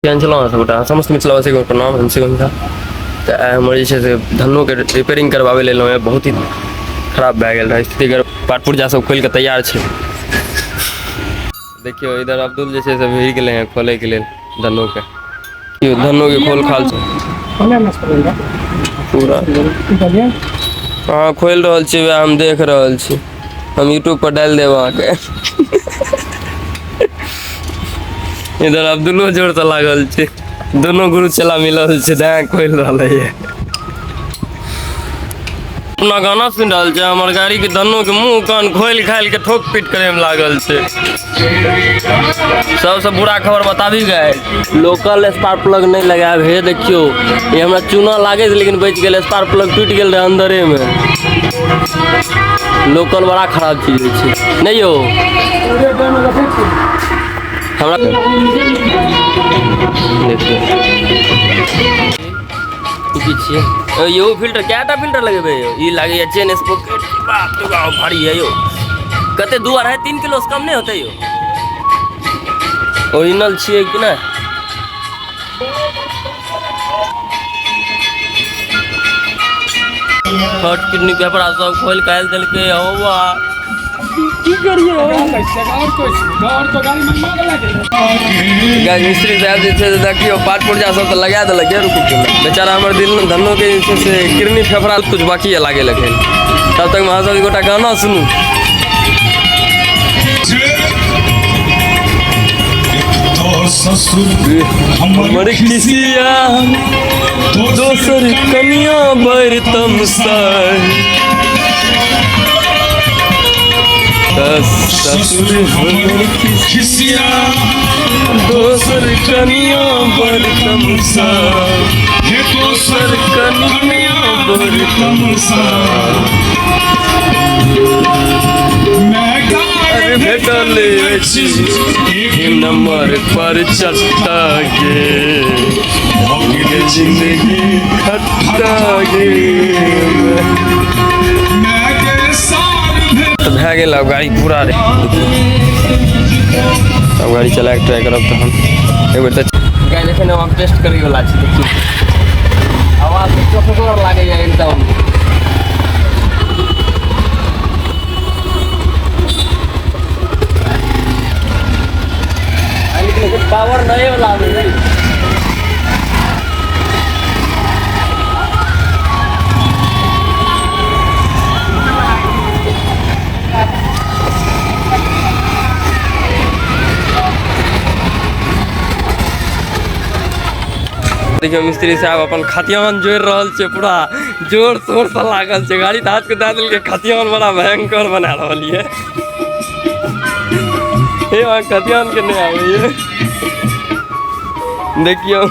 केहन छलहुँ अहाँ सबगोटा समस्त मिथिलावासीके प्रणाम। हम शिवम झा। तऽ आइ हमर जे छै से धन्नोके रिपेयरिंग करबाबै लए एलहुँ हेँ। बहुत ही खराब भए गेल रहै स्थिति। पार्ट पुर्जा सब खोलि कऽ तैयार छै। देखियौ, इधर अब्दुल जे छै से भिड़ गेलै हेँ खोलैके लेल धन्नोके। धन्नोके खोल खाल छै पूरा। अहाँ खोलि रहल छी, वएह हम देख रहल छी। हम यूट्यूब पर डालि देब अहाँके। इधर अब्दुलो जोर से लागल छै। दोनों गुरु चला मिलल छै, दाँ खोलि रहल है। अपना गाना सुनि रहल छै। हमर गाड़ी के धन्नो के मुंह कान खोलि खालि के ठोक पीट करे में लागल छै। सबसे बुरा खबर बताबी गए, लोकल स्पार्क प्लग नहीं लगायब। हे देखियो, ये हमरा चूना लागे छै लेकिन बचि गेल। स्पार्क प्लग टूटि गेल रहे अंदरे में। लोकल बड़ा खराब चीज होइ छै। नहीं यौ, हमरा देखियौ ई की छियै यौ? फिल्टर कएटा फिल्टर लगेबै यौ? ई लागैया चेन स्पॉकेट। बाप रे बाप, भारी है यौ। कते 2 2.5 3 किलो से कम नहि होतै यौ? ओरिजिनल छियै कि नहि? थर्ड किडनी पेपर सब खोलि कालि देलकै। हौवा, की करिए गाइस? मिस्त्री साहब जे छै से देखियौ, पार्ट पुर्जा सब तऽ लगा देलक। रुकू, बेचारा हमर दिल धन्नो के जे छै से किडनी फेफड़ा कुछ बाकी है लागे लखन। तब तक अहाँ सब गोटा गाना सुनू। हमर खिसिया दोसर कनिया बर तमसाय, ससुर हमर खिसिया दोसर कनिया बर तमसाय, दोसर कनिया बर तमसाय। भेटल अछि एक नंबर पर चट्टा गे, भऽ जिंदगी खट्टा गे। तऽ भए गेल आब गाड़ी पूरा रे। आब गाड़ी चला के ट्राई करब तहन एक बेर। तऽ गाड़ी एखन हम टेस्ट करै वाला छी। देखियौ, आवाज चौकगर लागैया एकदम। पावर नए वाला आबै। देखियौ, मिस्त्री साहब अपन खतियान जोड़ि रहल छै। पूरा जोर शोर से लागल छै। गाड़ी तऽ हाथ के दए देलकै। खतियान बड़ा भयंकर बना रहल ये। हे, वहाँ खतियान के नहि आबैये। देखियौ,